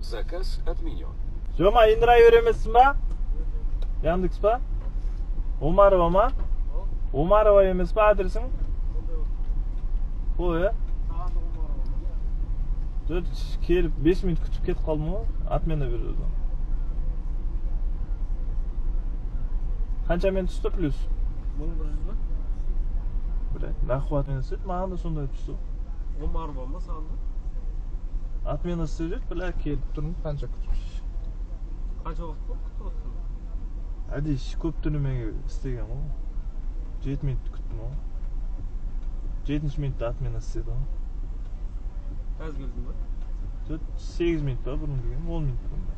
Заказ отменен. Жома, индрайвер емессің ба? Яндекс па? Омарова ма? Омарова емес па адресің? Ой, Жоқ, келіп 5 минут күтіп кетіп қалдым ғой, отмена берді. Қаншамен түсті плюс? 1100 ба? Блядь, нахуй отмена істеді, маған да сондай түсті. Омарова ма саған да? Отмена істеп жіберді, бля, келіп тұрмын, қанша күтіп. Қанша уақыт болды күтіп отырсың? Әдейі көп төлемеге істеген ғой. 7 минут күттім ғой. 7 минутта отмена істеді ғой. Қазір келдің ба? Жоқ, 8 минут па бұрын келген, 10 минут бұрын.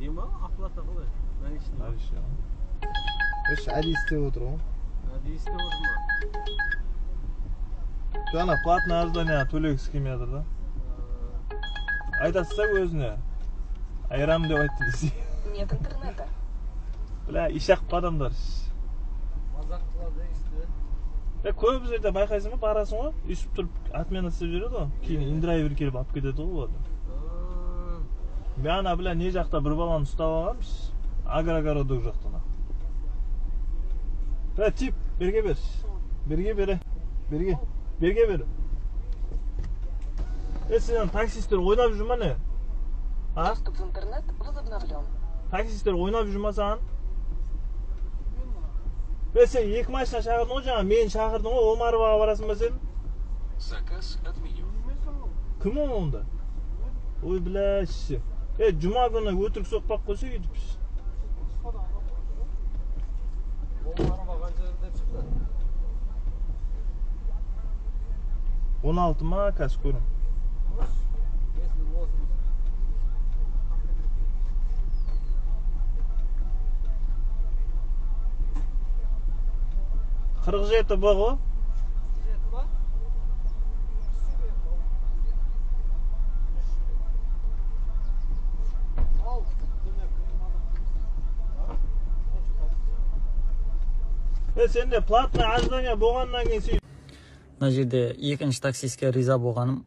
Не ма? Оплата қалай? Наличный. Наличный. Үш әдейі істеп отыр ғой. Әдейі істеп отыр ма? Ана платный ожидание төлегісі келмей жатыр да. Айтасыз да өзіне. Айрам деп айтты десе. Нет интернета. Бля, ишақ адамдар. Мазақ қылады істе. Е, көп жерде байқайсың ба, барасың ғой, өйстіп тұрып отмена істеп жібереді ғой. Кейін индрайвер келіп алып кетеді ғой оларды. Мен ана, бля, не жақта бір баланы ұстап алғанбыз, агрогородок жақтан. Бля, тип, берге бер. Берге бере. Берге. Берге бер. Е, сен таксисттер ойнап жүр ма не? А? Доступ в интернет возобновлен. Таксисттер ойнап жүр ма саған? Е, сен екі машина шақырдың ғой жаңа, мені шақырдың ғой, Омароваға барасың ба сен? Заказ отменен. Кім ол онда? Ой, бля, Е, жұма күні өтірік соқпақ қойса өйтіп. Омарова қанша деп шықты? 16 ма, қазір көрем. Если болсын. Қырық жеті Б ғой? Жеті ма? Е, сенде платный ожидание болғаннан кейін сен Мына жерде екінші таксистке риза болғаным,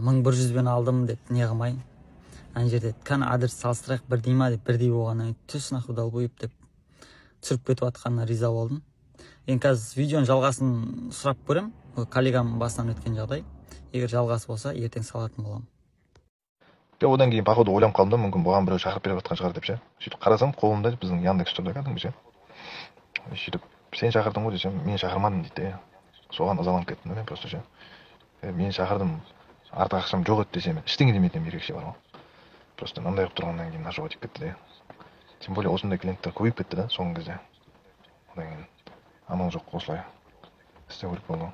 1100-бен алдым деп не қылмай. Ана жерде кәне адрес салыстырайық бірдей ма деп, бірдей болғаннан кейін түс нахуй долбоеб деп түсіріп кетіп жатқанына риза болдым. Енді қазір видеоның жалғасын сұрап көрем. Ол коллегамның басынан өткен жағдай. Егер жалғасы болса, ертең салатын боламын. Жоқ, одан кейін походу ойланып қалдым да, мүмкін бұған біреу шақырып беріп жатқан шығар деп ше. Сөйтіп қарасам, қолымда біздің Яндекс тұр да кәдімгі ше. Сөйтіп сен шақырдың ғой десем, мен шақырмадым дейді де. Соған ызаланып кеттім да мен просто ше. Мен шақырдым, артық ақшам жоқ еді десем, ештеңе демейтін ерекше бар ғой. Просто мынандай қылып тұрғаннан кейін ашуға тиіп кетті де. Тем более осындай клиенттер көбейіп кетті да соңғы кезде. Одан кейін амал жоқ, осылай істеу керек болды.